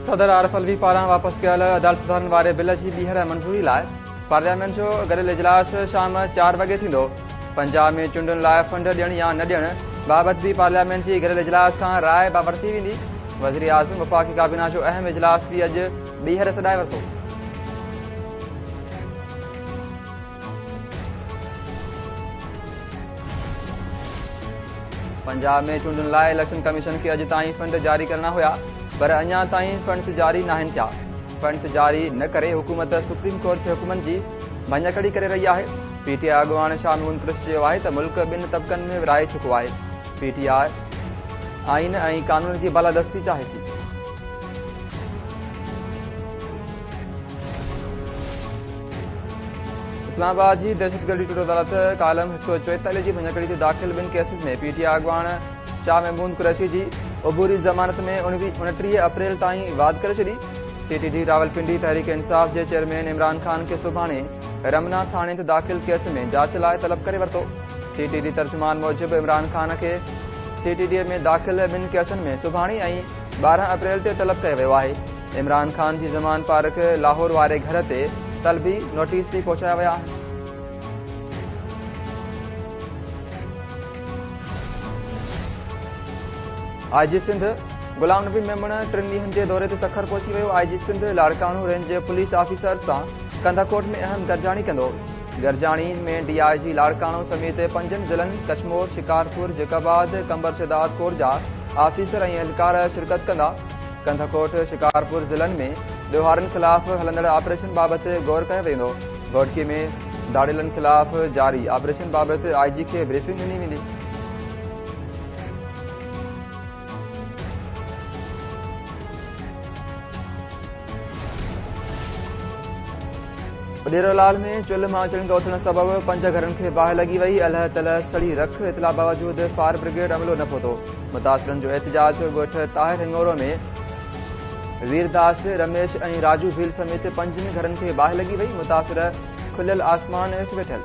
صدر عارف علوي پاران واپس ڪيل عدالت سڌارن واري بل جي ٻيهر منظوري لاء پارليامينٽ جو گڏيل اجلاس شام 4 وڳي ٿيندو. پنجاب ۾ چونڊن لاء فنڊ ڏيڻ يا نه ڏيڻ بابت به پارليامينٽ جي گڏيل اجلاس کان راء ورتي ويندي. وزيراعظم وفاقي ڪابينا جو اهم اجلاس به اڄ ٻيهر سڏائي ورتو. پنجاب ۾ چونڊن لاء اليڪشن ڪميشن کي اڄ تائين فنڊ جاري ڪرڻا هيا پر اڃا تائين فنڊز جاري ناهن ٿيا. فنڊز جاري نه ڪري حڪومت سپريم ڪورٽ جي حڪمن جي ڀڃڪڙي ڪري رهي آهي. پي ٽي آء اڳواڻ شاهه محمود قريشي چيو آهي ته ملڪ ٻن طبقن ۾ ورهائي چڪو آهي. پي ٽي آء آئين ۽ قانون جي بالادستي چاهي ٿي. اسلام آباد جي دهشتگردي ٽوڙ عدالت ڪالم 144 جي ڀڃڪڙي تي داخل ٻن ڪيسز ۾ پي ٽي آء اڳواڻ شاهه محمود قريشي جي عبوري ضمانت ۾ 29 اپريل تائين واڌ ڪري ڇڏي. سي ٽي ڊي راولپنڊي تحريڪ انصاف جي چيئرمين عمران خان کي سڀاڻي رمنا ٿاڻي تي داخل ڪيس ۾ جاچ لاء طلب ڪري ورتو. سي ٽي ڊي ترجمان موجب عمران خان کي سي ٽي ڊي ۾ داخل ٻن ڪيسن ۾ سڀاڻي ۽ 12 اپريل تي طلب ڪيو ويو آهي. عمران خان جي زمان پارڪ لاهور واري گهر تي طلبي نوٽيس به پهچايا ويا آهن. آء جي سنڌ غلام نبي ميمڻ ٽن ڏينهن جي دوري تي سکر پهچي ويو. آء جي سنڌ لاڙڪاڻو رينج جي پوليس آفيسر سان ڪنڌڪوٽ ۾ اهم گڏجاڻي ڪندو. گڏجاڻي ۾ ڊي I جي لاڙڪاڻو سميت پنجن ضلعن ڪشمور، شڪارپور، جيڪب آباد، قمبر شهدادڪوٽ جا آفيسر ۽ اهلڪار شرڪت ڪندا. ڪنڌڪوٽ، شڪارپور ضلعن ۾ ڏوهارين خلاف هلندڙ آپريشن بابت غور ڪيو ويندو. گهوٽڪي ۾ ڌاڙيلن خلاف جاري آپريشن بابت آء جي کي بريفنگ ڏني ويندي. وڏيرو لال ۾ چلهه مان چڻنگ اٿڻ سبب پنج گهرن کي باهه لڳي وئي، الهه تلهه سڙي رک، اطلاع باوجود فائر برگيڊ عملو نه پهتو، متاثرن جو احتجاج، ڳوٺ طاهر هڱورو ۾ ويرداس، رميش ۽ راجو ڀيل سميت پنجن گهرن کي باهه لڳي وئي، متاثر کليل آسمان هيٺ ويٺل.